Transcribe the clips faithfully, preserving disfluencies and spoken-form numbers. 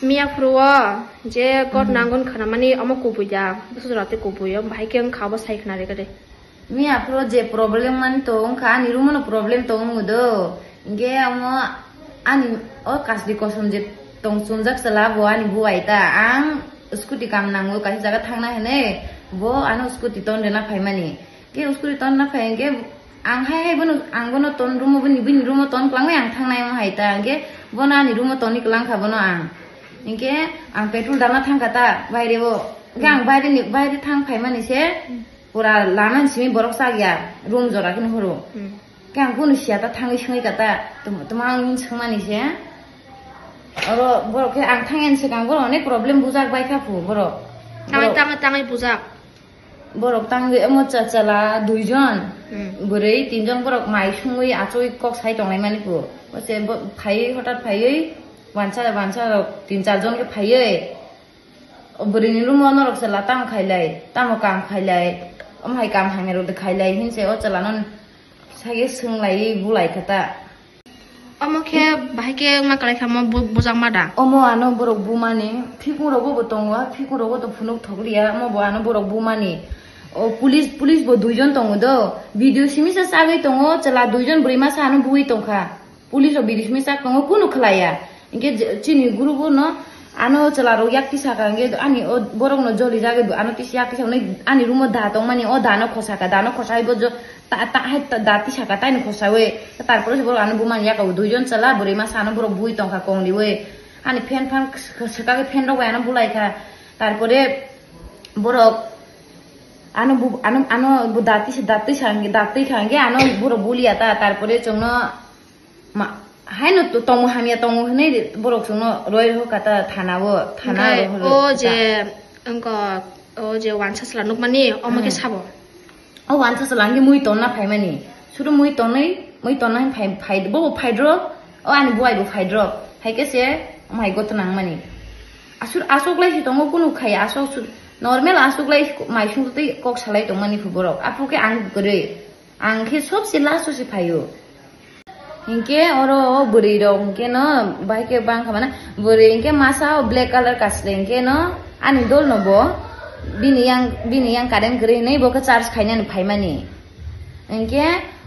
Miya phuru o je kot Hmm. nangon khana mani omo kubui da. Busu jora te kubui o bahai ke wngkha obo sai khna re kade. Miya phuru je problem mani to wngkha ani room no problem to wngmo do. Inge omo ani o kasdi kosom je tong chunjak sala bo ani buai ta. Ang scooty kam nango kaisa jaga thangna hene bo ano scooty ton rena phaimani. Ke scooty ton na phai inge ang hai hai bono ang bono ton room o bini bini room o ton klangwi ang thangnai mo hai ta inge bono ani room o toni klang kha bono ang. Inge ang petrol dana thang kha ta baire o. Inge ang baire ni baire thang phaimani se pura lama ni simi borok chak ya room jora khe horo. Hmm. Khe ang kunu siya ta thangwi swngwi kata, tuma ang swngmani se. Oro borok khe ang thangya ni swkang borok onek problem bujak bai kha phu borok. Tangai, Borok, tangai, tangai bujak. Borok tangwi omo cha-, chala duijon, Hmm. bwrwi tinjon borok mai sungwi achugwi kok sai tonglai mani phu. O se bo-, phaiwi hotat phaiwi wansa, wansa rok tin char jon khe phaiwi. O bwrwini room o norok chwla tamo khailai, tamo kam khailai, omo hai kam hamya rok de khailai hinse o chwla no sage swnglawi bulai kha ta. Omo khe bahai khe wngma kwlai kha, omo bu-, bujak ma da? Omo ano borok bumani, phikung rogo bo tongo, phikung rogo to phunuk thokliya, omo bo ano borok bumani. O police, police bo duijon tongo do, video simi sa sagwi tongo, chwla duijon bwrwi masa ano bui tongkha. Police rok bidismi sak tongo, kunu khlaiya. Hinkhe je, chini group o no ano chwla rok yak tisaka, hinkhe ani o borok no joli jagwi ano tisa yak tisa hwnwi ani room o da tongmani, o da no khosaka, da no khosai bo jo ta, ta, hai ta, da tisaka taino khosawi. Tarpore se borok ano bumani yakao duijon chwla bwrwi masa ano borok bui tongkha kongliwi. Ani fan fan swkagwi fan rok bai ano bulaikha. Tarpore borok ano bu, ano, ano bu da tisa, da tisa, da twi kha hinkhe ano borok buliya ta. Tarpore chwngno Ma, haino to-, tongo hamya tongo hwnwi borok chwngno roi rw kha ta thana o, thana Hwnkhe rw hwnwi o kha ta. Je, wngkha, o je wansa chwla nukmani, omo khe Hmm. sabo? O wansa chwla hwnkhe mui tonna phaimani. Suru mui tonwi, mui tonna phai, phai, bo bo phaidro, o ani buai bo phaidro. Hai khe se, omo hai gotto nangmani. Asur, asuk lai si tongo kunu khai, asuk su, normal asuk lai mai sung tei kok salai tongmani phu borok. Aphuru khe ang kwrwi. Ang khe sobse last o se phaio. Hinkhe oro o bwrwi rok hinkhe no bahai khe bang kha mane bwrwi hinkhe masa o black colour kasle hinkhe no ani dol no bo bini yang, bini yang current kwrwi hinwi bo khe charge khainani phaimani. Hinkhe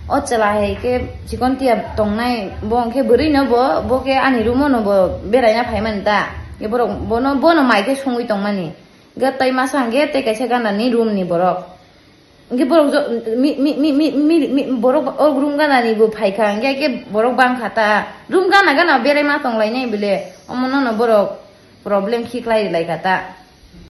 o chwla hai khe chikon tiya tongnai bo hinkhe bwrwi no bo, bo khe ani room o no bo beraina phaimani ta. Hinkhe borok bono, bono mai khe songwi tongmani. Hinkhe tei masa hinkhe tei kaisa gana ni room ni borok. Hinkhe borok jo-, mi, mi, borok o room gana ni bo phaikha, hinkhe, hinkhe borok bangkha ta. Room gana gana berai ma tonglainai bile. Omo nono borok problem khiklai laikha ta.